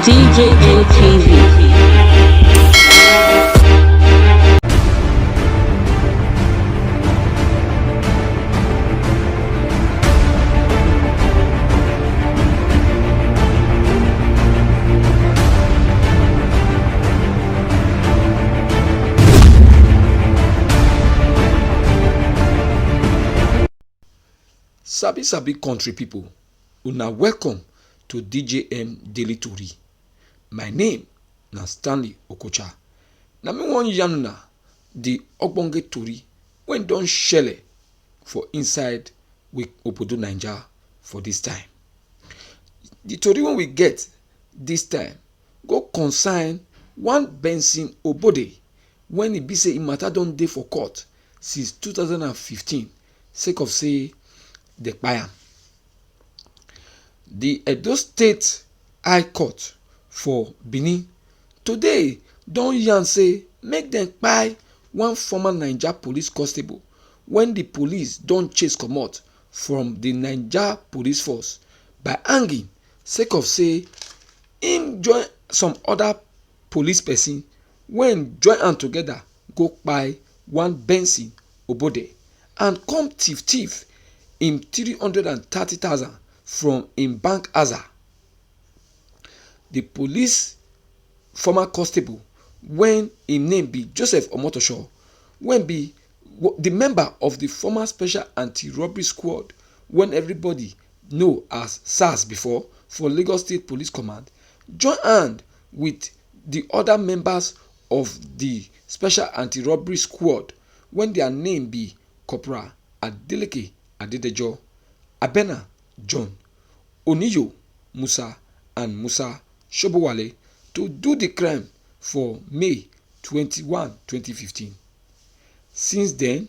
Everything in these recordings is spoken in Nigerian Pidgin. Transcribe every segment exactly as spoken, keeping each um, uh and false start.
D J N T V. Sabi sabi country people, una welcome to D J M Daily Tori. My name na Stanley Okocha. Na me wan yarn una the ogbonge tori wey don shele for inside we obodo Naija for this time. The tori wey we get this time go concern one Benson Obode when e be say im matter don dey for court since two thousand and fifteen sake of say dey kpai am. The Edo State High Court for Benin today don yarn say make dem kpai one former Naija police constable when the police don chase comot from the Naija police force by hanging sake of say im join some other police person wey join am together go kpai one Benson Obode and come thief thief im three hundred and thirty thousand from im bank aza. The police former constable wey im name be Joseph Omotosho, wey be the member of the former special anti-robbery squad wey everybody know as SARS before for Lagos State Police Command, join hand with the other members of the special anti-robbery squad wey their name be Corporal Adeleke Adedejo, Abena John, Oniyo Musa and Musa Shobowale to do the crime for May twenty-one, twenty fifteen. Since then,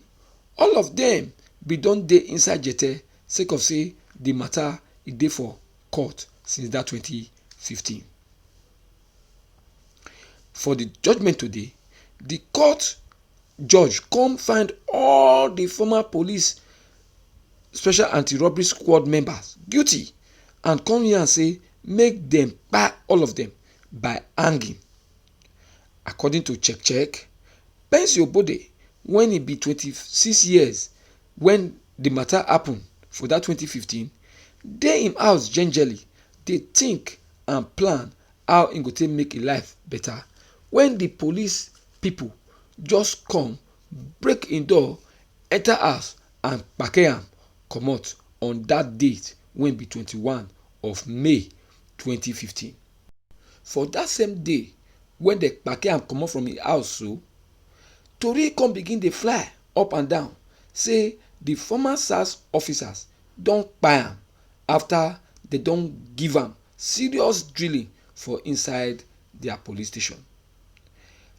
all of them be don dey inside jete sake of say the matter e dey for court since that twenty fifteen. For the judgment today, the court judge come find all the former police special anti-robbery squad members guilty and come here and say make them kpai all of them by hanging. According to Check Check, Benson Obode, when he be twenty-six years when the matter happen for that twenty fifteen, dey him house gingerly dey think and plan how he go take make him life better when the police people just come break him door, enter house and kpake am comot on that date wey be twenty-one of May twenty fifteen. For that same day wey dem kpake am comot from him house so, tori come begin dey fly up and down say the former SARS officers don kpai am after dem don give am serious drilling for inside their police station.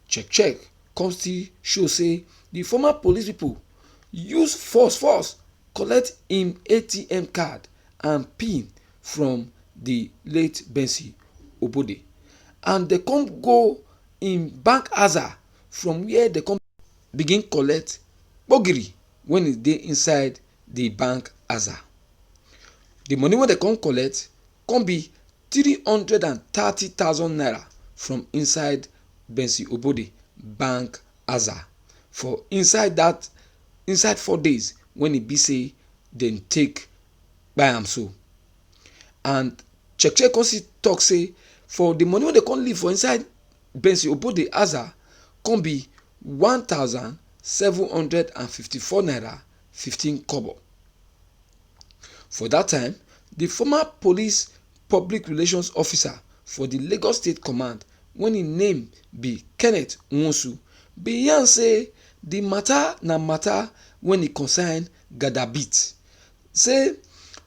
Check Check come still show say the former police people use force force collect im A T M card and pin from the late Benson Obode, and dem come go im bank aza from where dem come begin collect kpogiri wey e dey inside the bank aza. The money wey dem come collect come be three hundred and thirty thousand naira from inside Benson Obode bank aza for inside that inside four days wey e be say dem take kpai am so. And Check Check come still talk say for the money wey dem come leave for inside Benson Obode aza come be one thousand seven hundred and fifty-four naira fifteen kobo. For that time, the former police public relations officer for the Lagos State Command, wey im name be Kenneth Nwosu, bin yarn say the matter na matter wey e concern Gadabit. Say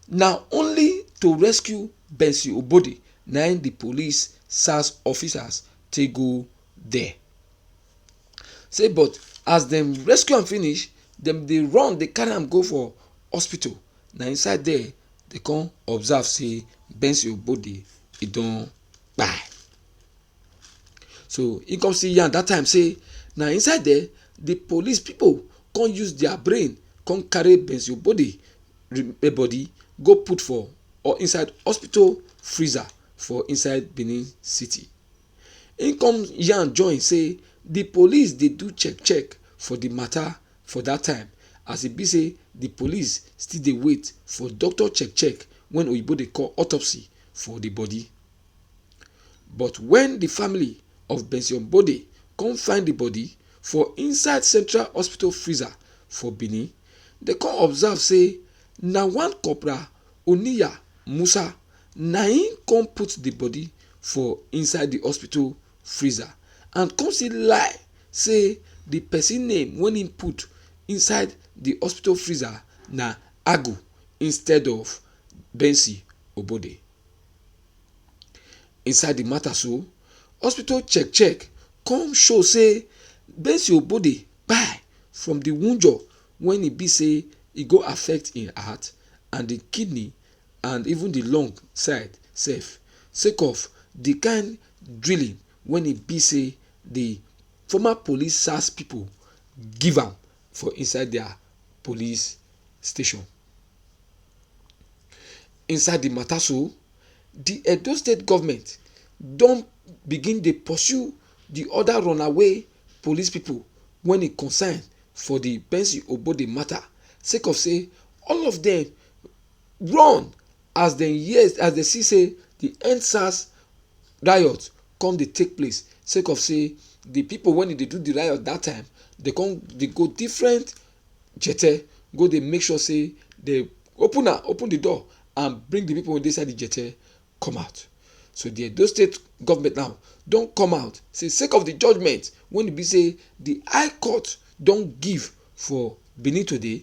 na only to rescue Benson Obode na im the police SARS officers take go there. Say but as dem rescue am finish, dem dey run dey carry am go for hospital. Na inside there dem come observe say Benson Obode e don kpai. So he come still yarn that time say na inside there the police people come use their brain come carry Benson Obode re- eh, body go put for or inside hospital freezer for inside Benin City. Im come yarn join say the police dey do check check for the matter for that time, as e be say the police still dey wait for doctor check check when oyibo dey call autopsy for the body. But when the family of Benson Bode come find the body for inside Central Hospital freezer for Benin, they come observe say na one Corporal Oniya Musa na im come put the body for inside the hospital freezer and come still lie say the person name when he put inside the hospital freezer na Agu instead of Bensi Obode. Inside the matter so, hospital check check come show say Bensi Obode kpai from the wunjo when e be say e go affect im heart and the kidney and even the lung side sef, sake of the kind drilling when e be say the former police SARS people give am for inside their police station. Inside the matter so, the Edo State government don begin dey pursue the other runaway police people when e concern for the Benson Obode matter, sake of say all of them run as dem hear, as dem see say the EndSARS riot come dey take place, sake of say the people when dey do the riot that time, they come dey go different jete, go dey make sure say they open am, open the door and bring the people wey dey inside the jete come out. So the Edo State government now don come out say sake of the judgment when e be say the High Court don give for Benin today,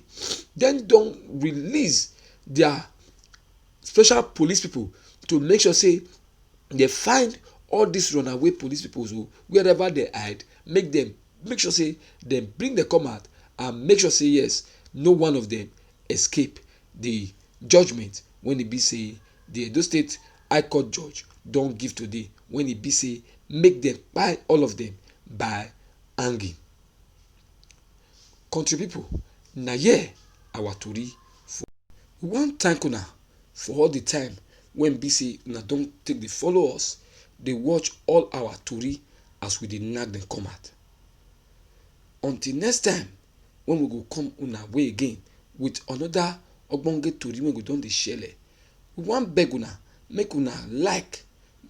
dem don release their special police people to make sure say they find all these runaway police people, so wherever they hide, make them, make sure say dem bring them come out and make sure say yes, no one of them escape the judgment when e be say the Edo State High Court judge don give today, when e be say make them kpai all of them by hanging. Country people, na here our tori for. We wan thank una for all the time when be say una don take dey follow us, dey watch all our tori as we dey knack dem come out. Until next time, when we go come una way again with another ogbonge tori wey go don dey shele, we wan beg una make una like,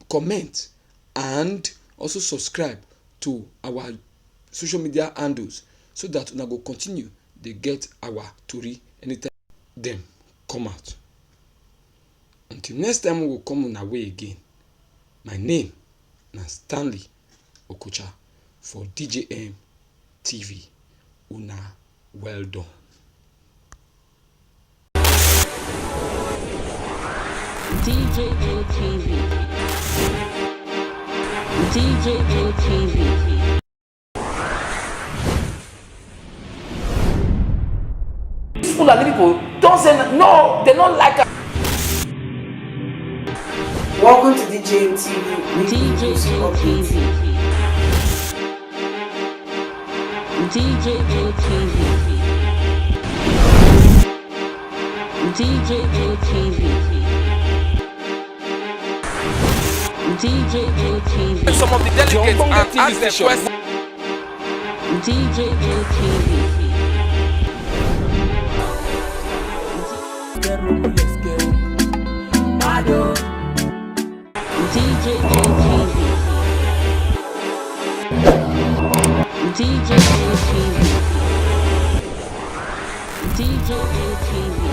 comment, and also subscribe to our social media handles so that una go continue dey get our tori anytime dem come out. Until next time we go come una way again, my name na Stanley Okocha for D J M T V. Una well done. D J M T V. D J M T V. These Fulani people don't say n-, no, they don't like us. Welcome to D J M T V. D J M T V. D J M T V. D J M T V. D J M T V. Some of the delegates and ask them questions. D J M T V. D J M T V. D J M T V. D J M T V.